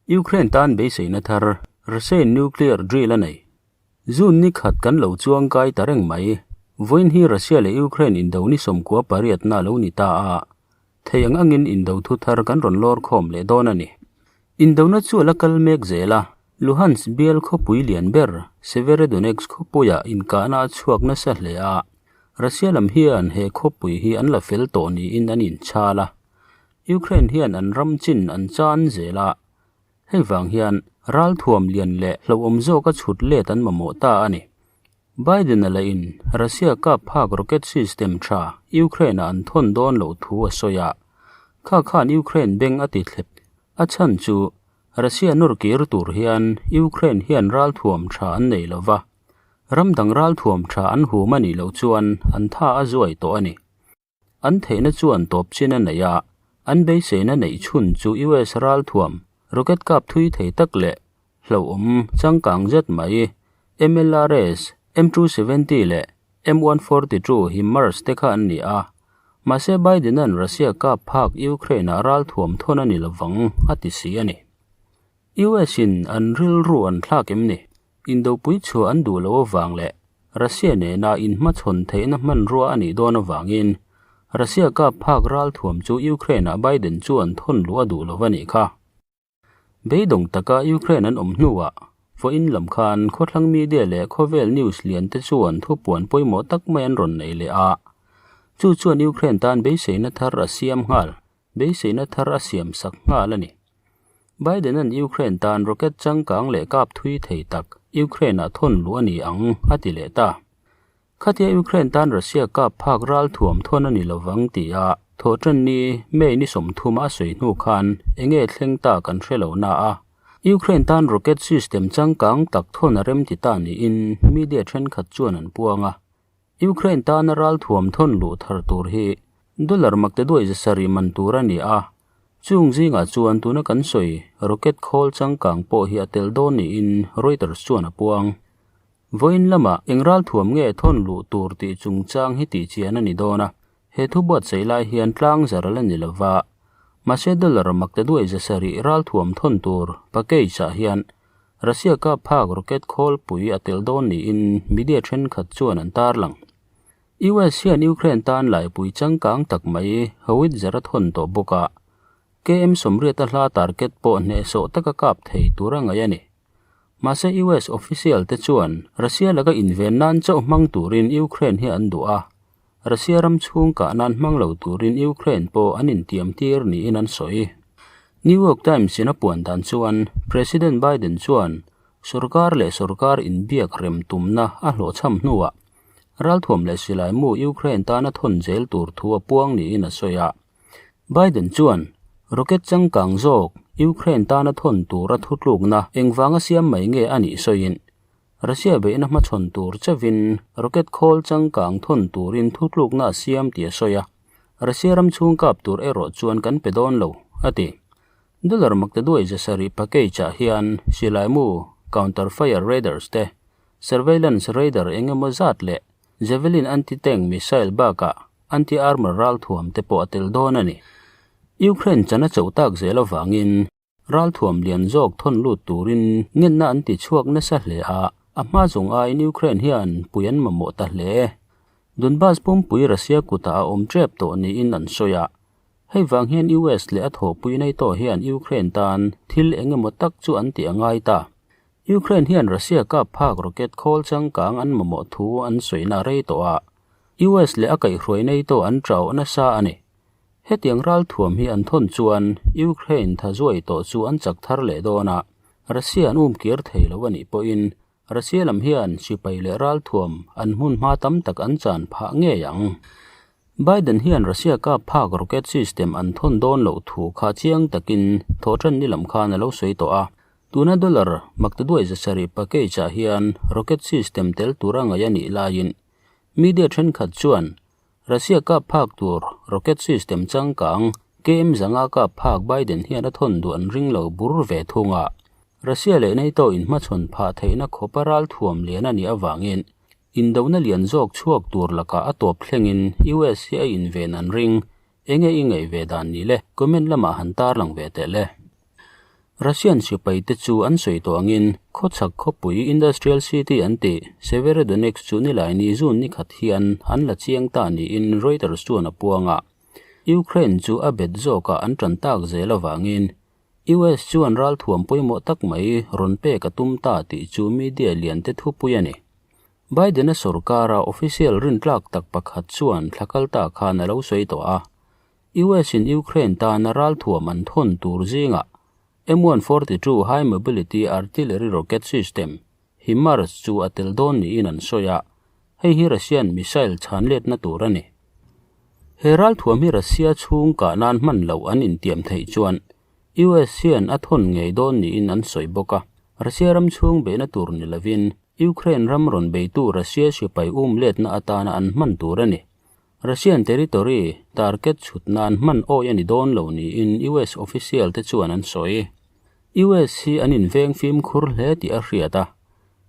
Ukraine tan beiseina thar, Russian nuclear drill a nei. June ni khat kan lo chuang kai ta reng mai. Vawiin hi Russia leh Ukraine indo ni 18 na lo ni ta a, thei ang angin indo thu thar kan rawn lawr khawm leh dawn a ni. Indona chu a la kal mek zel a, Luhansk bial khawpui lian ber Severodonetsk khawpuia inkahna a chhuak nasa hle a, Russia lam hian he khawpui hi an la fel tawh niin an inchhal a. Ukraine hian an ram chin an chan zel a, hei vang hian ralthuam lian leh hlauhawm zawka chhut let an mamawh ta a ni. Biden-a lahin Russia kap phak rocket system tha Ukraine-ah an thawn dawn loh thu a sawi a, kha khan Ukraine beng a ti thlep. A chhan chu Russia nawr kir tur hian Ukraine hian ralthuam tha an nei lo va, ram dang ralthuam tha an hum a nih loh chuan an tha a zuai tawh a ni. An theihna chuan tawp chin a nei a, an beiseina neih chhun chu US ralthuam rocket kap thui thei tak leh hlauhawm changkang zet mai MLRS, M270 leh M142 HIMARS te kha an ni a. Mahse Biden-a'n Russia kap phak Ukraine-ah ralthuam thawn a ni lovang a ti si a ni. US-in an rilru an thlak em ni? Indopui chhuah an duh loh avang leh Russia nena inhmachhawn theihna hmanrua a nih dawn avangin Russia kap phak ralthuam chu Ukraine-ah Biden chuan thawn luh a duh lo a nih kha. Beidawng taka Ukraine an awm hnuah vawiin lam khan khawthlang media leh khawvel news lian te chuan thupuan pawimawh tak mai an rawn nei leh a. Chu chuan Ukraine tan beiseina thar a siam nghal. Beiseina thar a siam sak nghal a ni. Biden-a'n Ukraine tan rocket changkang leh kap thui thei tak Ukraine-ah thawn luh a ni ang, a ti leh ta. Khatia Ukraine tan Russia kap phak ral thuam thawn a ni lovang tih a thawhṭan ni May ni 30 a sawi hnu khan enge thleng ta kan hre lo na a. Ukraine tan rocket system changkang tak thawn a remti ta niin media ṭhenkhat chuan an puang a. Ukraine tana ral thuam thawn luh thar tur hi dollar makte duai 700 man tur a ni a, chung zingah chuan tuna kan sawi rocket khawl changkang pawh hi a tel dawn niin Reuters chuan a puang. Vawiin lamah eng ral thuam nge thawn luh tur tih chungchang hi tih chian a ni dawn a, he thu buatsaih lai hian tlang zar a la ni lova, mahse dollar makte duai 700 ral thuam thawn tur package-ah hian Russia kap phak rocket khawlpui a tel dawn niin media thenkhat chuan an tarlang. US hian Ukraine tan laipui changkang tak mai howitzer a thawn tawh bawk a, KM 80 a hla target pawh hnehsawh taka kap thei tur a ngaih a ni. Mahse US official te chuan Russia laka inven nan chauh hmang turin Ukraine hi an duh a, Russia ram chhung kah nan hmang lo turin Ukraine pawh an intiam tir niin an sawi. New York Times in a puan dan chuan President Biden chuan sorkar leh sorkar inbiak rem tumna a hlawhchham hnuah ralthuam leh silai mu Ukraine tana thawn zel tur thu a puang niin a sawi a. Biden chuan rocket changkang zawk Ukraine tana thawn tur a thutlukna engvanga siam mai nge a nih sawiin Russia beihna hmachhawn tur chauhin rocket khawl changkang thawn turin thutlukna a siam tih a sawi a, Russia ram chhung kap tur erawh chuan kan pe dawn lo, a ti. Dollar makte duai 700 package-ah hian silai mu, counter fire radars te, surveillance radar eng emaw zat leh Javelin anti-tank missile bakah anti-armor ralthuam te pawh a tel dawn a ni. Ukraine chana chauh tak zel avangin Ralthuam lian zawk thawn lut turin ngenna an ti chhuak nasa hle a, a hma zawng aiin Ukraine hian pui an mamawh ta hle. Donbas pumpui Russia kutah a awm tep tawh niin an sawi a, hei vang hian US leh a thawhpui NATO hian Ukraine tan thil eng emaw tak chu an tih a ngai ta. Ukraine hian Russia kap phak rocket khawl changkang an mamawh thu an sawina rei tawh a, US leh a kaihhruai NATO an chauh nasa a ni. Hetiang ralthuam hi an thawn chuan Ukraine tha zuai tawh chu an chak thar leh dawn a, Russia an umkir thei lo a nih pawhin Russia lam hian sipai leh ralthuam an hmun hma tam tak an chan phah ngei ang. Biden hian Russia kap phak rocket system an thawn dawn loh thu kha chiang takin thawhṭan ni lam khan a lo sawi tawh a, tuna dollar makte duai 700 package-ah hian rocket system tel tura ngaih a nih laiin media ṭhenkhat chuan Russia kap phak tur rocket system changkang KM 500 kap phak Biden hian a thawn duh an ring lo bur ve thung a. Russia leh NATO in hmachhawn phah theihna khawpa ralthuam lian a nih avangin indona lian zawk chhuak tur lakah a tawp thlengin US hi a inven an ring. Enge i ngaih ve dan ni le? Comment lamah han tarlang ve teh le. Russian sipaite chu an sawi tawh angin khawchhak khawpui industrial city an tih Severodonetsk chu nilaini June ni khat hian an la chiang ta niin Reuters chuan a puang a. Ukraine chu a bet zawkah an tan tak zel avangin US chuan ralthuam pawimawh tak mai rawn pek a tum ta tih chu media liante thupui a ni. Biden-a sorkara official rintlak tak pakhat chuan thla kal ta khan a lo sawi tawh a. US-in Ukraine tana ralthuam an thawn tur zingah M142 High Mobility Artillery Rocket System, HIMARS, chu a tel dawn niin an sawi a, hei hi Russian missile chhan letna tur a ni. He ralthuam hi Russia chhung kah nan hman loh an intiam theih chuan US hian a thawn ngei dawn niin an sawi bawk a, Russia ram chhung beihna tur ni lovin Ukraine ram rawn beitu Russia sipai um letna atana an hman tur a ni. Russian territory target chhut nan hman awi a ni dawn lo niin US official te chuan an sawi. US hi an inveng fimkhur hle tih a hriat a,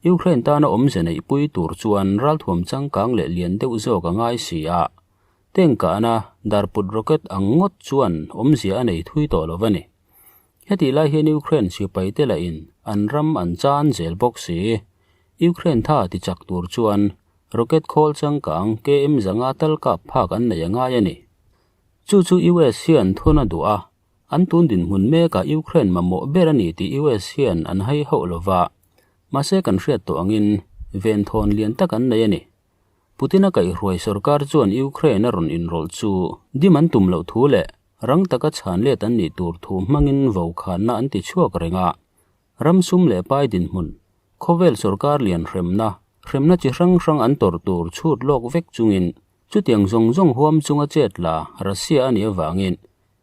Ukraine tana awmze neihpui tur chuan ralthuam changkang leh lian deuh zawk a ngai si a, tengkahna darput rocket ang ngawt chuan awmzia a nei thui tawh lo a ni. Hetih lai hian Ukraine sipai te lahin an ram an chan zel bawk si. Ukraine tha tichak tur chuan Rocket khawl changkang KM zanga tal kap phak an nei a ngai a ni. Chu chu US hian thun a duh a, an tun dinhmun mekah Ukraine mamawh ber a ni tih US hian an hai hauh lo va. Mahse kan hriat tawh angin venthawn lian tak an nei a ni. Putin-a kaihhruai sorkar chuan Ukraine a rawn inrawlh chu dim an tum loh thu leh rang taka chhan let an nih tur thu hmangin vokhanna an ti chhuak reng a. Ram sum leh pai dinhmun, khawvel sorkar lian hremna, hremna chi hrang hrang an tawrh tur chhut lawk vek chungin chutiang zawng zawng huam chunga chet la Russia a nih avangin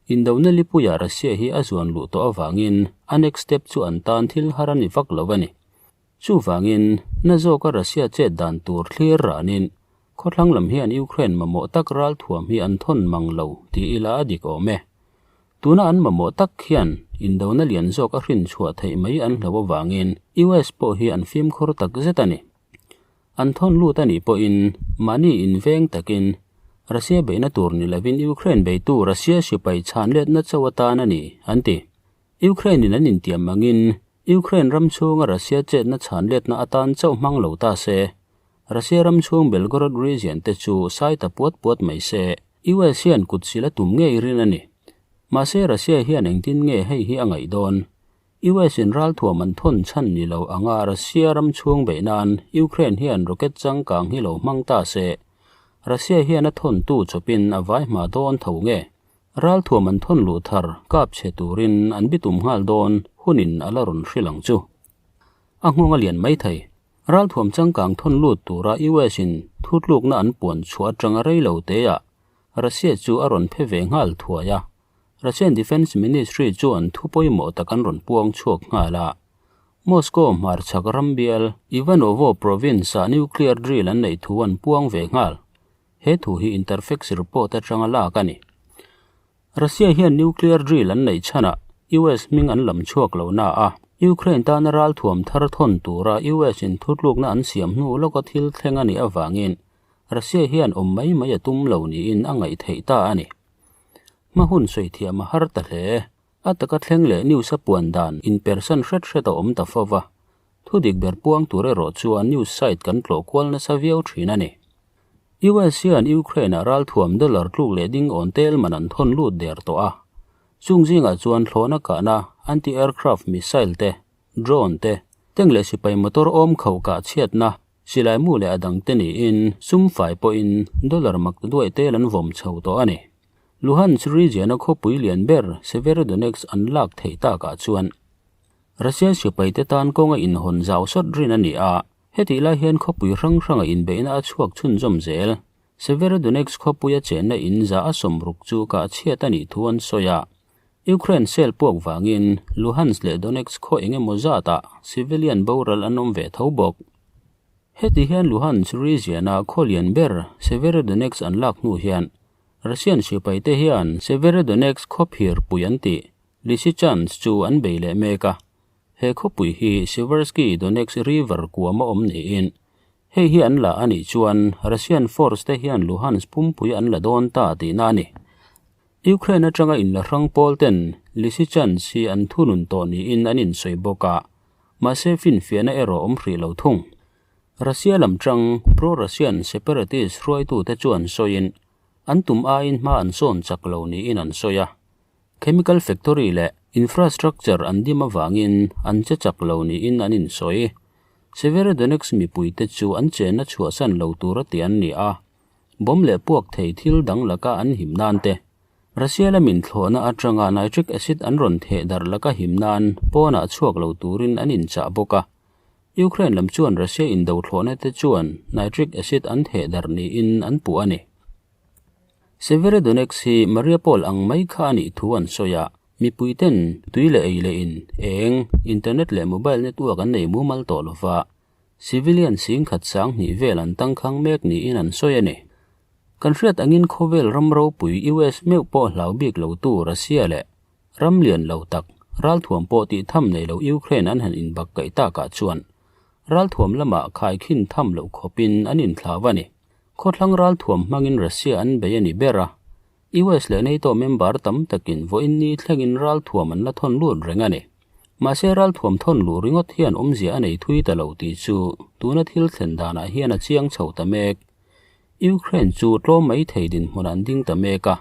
indona lipuia Russia hi a zuan luh tawh avangin a next step chu an tan thil har a ni vak lo a ni. Chuvangin, na zawka Russia chet dan tur thlir ranin khawthlang lam hian Ukraine mamawh tak ralthuam hi an thawn mang lo ti ila a dik awm e. Tuna an mamawh tak hian indona lian zawk a hrin chhuah theih mai an hlo avangin US pawh hi an fimkhur tak zet a ni. An thawn lut a nih pawhin mahni inveng takin Russia beihna tur ni lovin Ukraine beitu Russia sipai chhan letna chauh atan a ni, an ti. Ukraine-in an intiam angin Ukraine ram chhunga Russia chetna chhan letna atan chauh hmang lo ta se, Russia ram chhung Belgorod region te chu sai ta puat puat mai se, US hian kut sil a tum ngei rin a ni. Mahse Russia hian engtin nge hei hi a ngaih dawn? US in ralthuam an thawn chhan ni lo anga Russia ram chhung beih nan Ukraine hian rocket changkang hi lo hmang ta se, Russia hian a thawntu chawpin a vai hma dawn tho nge? Ralthuam an thawn luh thar kap chhe turin an bitum nghal dawn hunin a la rawn hrilh ang chu. A nghawng a lian maithei. Ralthuam changkang thawn lut tura US in thutlukna an puan chhuah atanga rei lo teah Russia chu a rawn phe ve nghal thuai a. Russian Defence Ministry chuan thu pawimawh tak an rawn puang chhuak nghal a. Moscow hmarchhak rambial Ivanovo province-ah nuclear drill an neih thu an puang ve nghal. He thu hi Interfax report atanga lak a ni. Russia hian nuclear drill an neih chhanah US hming an lam chhuak lo na a, Ukraine tana ralthuam thar thawn tura US in thutlukna an siam hnu lawka thil thleng a nih avangin Russia hian awm mai mai a tum lo niin a ngaih theih ta a ni. Hma hun sawi thiam a har ta hle. A taka thleng leh news a puan dan inpersan hret hret a awm ta fo va. Thudik ber puang tur erawh chuan news site kan tlawh kual nasa viau thin a ni. US hian Ukraine-ah ralthuam dollar tluk leh ding awn tel man an thawn lut der tawh a. Chung zingah chuan thlawhna kahna, anti-aircraft missile te, drone te, tank leh sipai motor awm kho kah chhiatna, silai mu leh a dang te niin sum fai pawhin dollar mak duai tel an vawm chho tawh a ni. Luhansk region-a khawpui lian ber Severodonetsk an lak theih takah chuan Russia sipaite tan kawnga inhawn zau sawt rin a ni a. Hetih lai hian khawpui hrang hranga inbeihna a chhuak chhunzawm zel. Severodonetsk khawpuia chenna in za a sawmruk chu kah chhiat a nih thu an sawi a. Ukraine cell puak vangin Luhansk leh Donetsk khaw eng emaw zatah civilian boral an awm ve tho bawk. Heti hian Luhansk region-a khaw lian ber Severodonetsk an lak hnu hian Russian sipaite hian Severodonetsk khawphir pui an tih Lysychansk chu an bei leh mek a. He khawpui hi Siversky Donetsk River kuam a awm niin, hei hi an la a nih chuan Russian force te hian Luhansk pumpui an la dawn ta tihna a ni. Ukraine atanga inla hrang pawl ten Lysychansk hi an thunun tawh niin an insawi bawk a, mahse finfiahna erawh awm hrih lo thung. Russia lam tang pro-Russian separatist hruaitute chuan sawiin an tum aiin hma an sawn chak lo niin an sawi a. Chemical factory leh infrastructure an dim avangin an che chak lo niin an insawi. Severodonetsk mipuite chu an chenna chhuahsan lo tura ti an ni a, bomb leh puak thei thil dang laka an him nan te, Russia lamin thlawhna atanga nitric acid an rawn theh darh laka him nan pawnah chhuak lo turin an inchah bawk a. Ukraine lam chuan Russia indo thlawhna te chuan nitric acid an theh darh niin an puh a ni. Severodonetsk hi Mariupol ang mai kha a nih thu an sawi a, mipui ten tui leh ei leh in, eng, internet leh mobile network an nei mumal tawh lova, Civilian singkhat 2000 vel an tangkhang mek niin an sawi a ni. Kan hriat angin khawvel ram ropui US meuh pawh hlau bik lo tu Russia leh ram lian lo tak ralthuam pawh tih tham nei lo Ukraine an han inbak kaih takah chuan ralthuam lamah khaikhin tham loh khawpin an inthlau a ni. Khawthlang ralthuam hmangin Russia an bei a ni ber a, US leh NATO member tam takin vawiin ni thlengin ralthuam an la thawn lut reng a ni. Mahse ralthuam thawn luh ringawt hian awmzia a nei thui ta lo tih chu tuna thil thlen danah hian a chiang chho ta mek. Ukraine chu tlawm mai thei dinhmun an ding ta mek a.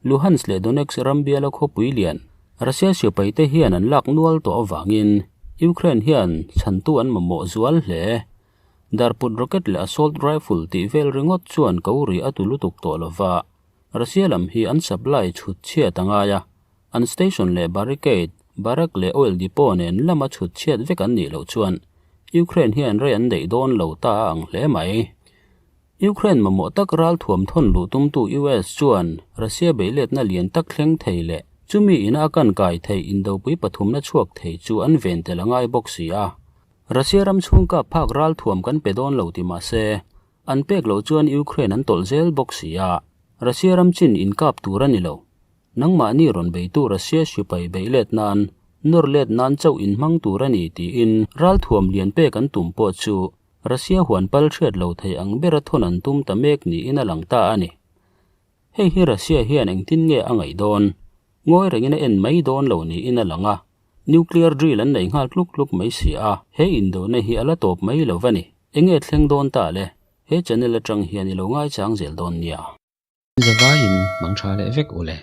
Luhansk leh Donetsk ram biala khawpui lian Russia sipaite hian an lak nual tawh avangin Ukraine hian chhantu an mamawh zual hle. Darput rocket leh assault rifle tih vel ringawt chuan ko ri a tu lutuk tawh lova, Russia lam hi an supply chhut chhiat a ngai a, an station leh barricade, barrack leh oil depot nen lama chhut chhiat vek an nih loh chuan Ukraine hian rei an neih dawn lo ta a ang hle mai. Ukraine mamawh tak ralthuam thawn luh tumtu US chuan Russia beihletna lian tak thleng thei leh chumi ina a kan kai theih indopui pathumna chhuak thei chu an ven tel a ngai bawk si a. Russia ram chhung kap phak ralthuam kan pe dawn lo ti mah se, an pek loh chuan Ukraine an tawlh zel bawk si a, Russia ram chin inkap tur a ni lo. Nangmahni rawn beitu Russia sipai beih let nan, nawr let nan chauh inhmang tur a ni tiin ralthuam lian pek an tum pawh chu Russia huan pal hriat lo thei ang bera thawn an tum ta mek niin a lang ta a ni. Hei hi Russia hian engtin nge a ngaih dawn? Ngawi rengin a en mai dawn lo niin a lang a. Nuclear drill an nei nghal tluk tluk mai si a, he indona hi a la tawp mai lo va ni. Enge thleng dawn ta le? He channel atang hian i lo ngaichang zel dawn nia. Zavaiin mang tha leh vek u le.